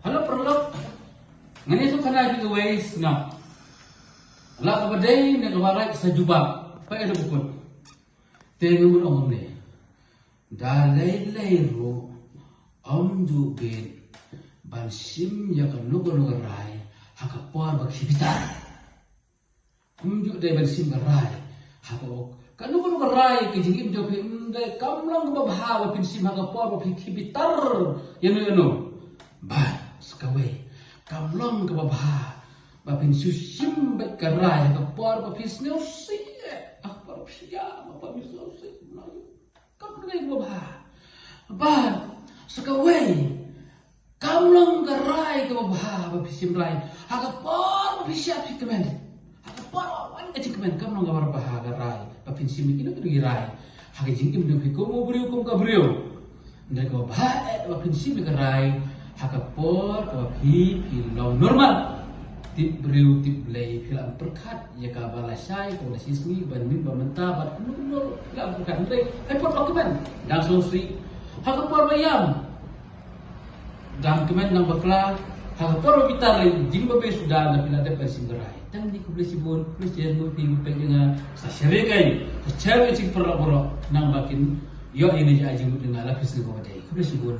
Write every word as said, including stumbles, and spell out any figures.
Hello paralok. Ngani tu kana ki wei sna. La ka badei ne ka barai sa jubab. Pa edo bukut. Te ngi mut ong ne. Da lei lei ru om ju bit ban sim ya ka nuka nuka rai ha ka por ba ki bitar. Ym ju dei ban sim ka rai ha ka ok. Ka nu ka nu ka rai ka jingim jong phi ym dei kam long kaba bha ba phin sim ha ka por ba phi khih bitar ïa no ïa no. Ba sa kawei kam long kaba bha ba phin shu sim beit ka rai ha ka por ba phi sngewsih, ha ka por ba phi ïa ba phi sngewsih. Kam dei kaba bha. Ba sa kawei kam long ka rai kaba bha ba phi sim rai ha ka por ba phi shah phi kmen. Ha ka por ba wan ka jingkmen kam long kaba bha ka rai ba phin sim kino kino ki rai ha ka jingim jong phi kum u briew kum ka briew. Dei kaba bha eh ba phin sim ka rai ha ka por kaba phi phi long normal. Tip briew tip Blei phi la pyrkhat ïa kaba lashai kaba lashisngi ban mih ba mynta bad anu anu phi la pyrkhat. Dei ha por ba kmen dang sngewsih, ha ka por ba ïam dang kmen dang bakla, ha ka por ba bitar lei jingbabe suda na phi la dep ban sim ka rai. Tang ni khublei shibun, khublei shibun phi peit ïa nga sa share kai, sa share ka jingpyrshah baroh nang ba kin ïoh ïa ne ja jingmut ïa nga la phi sngewbha dei. Khublei shibun.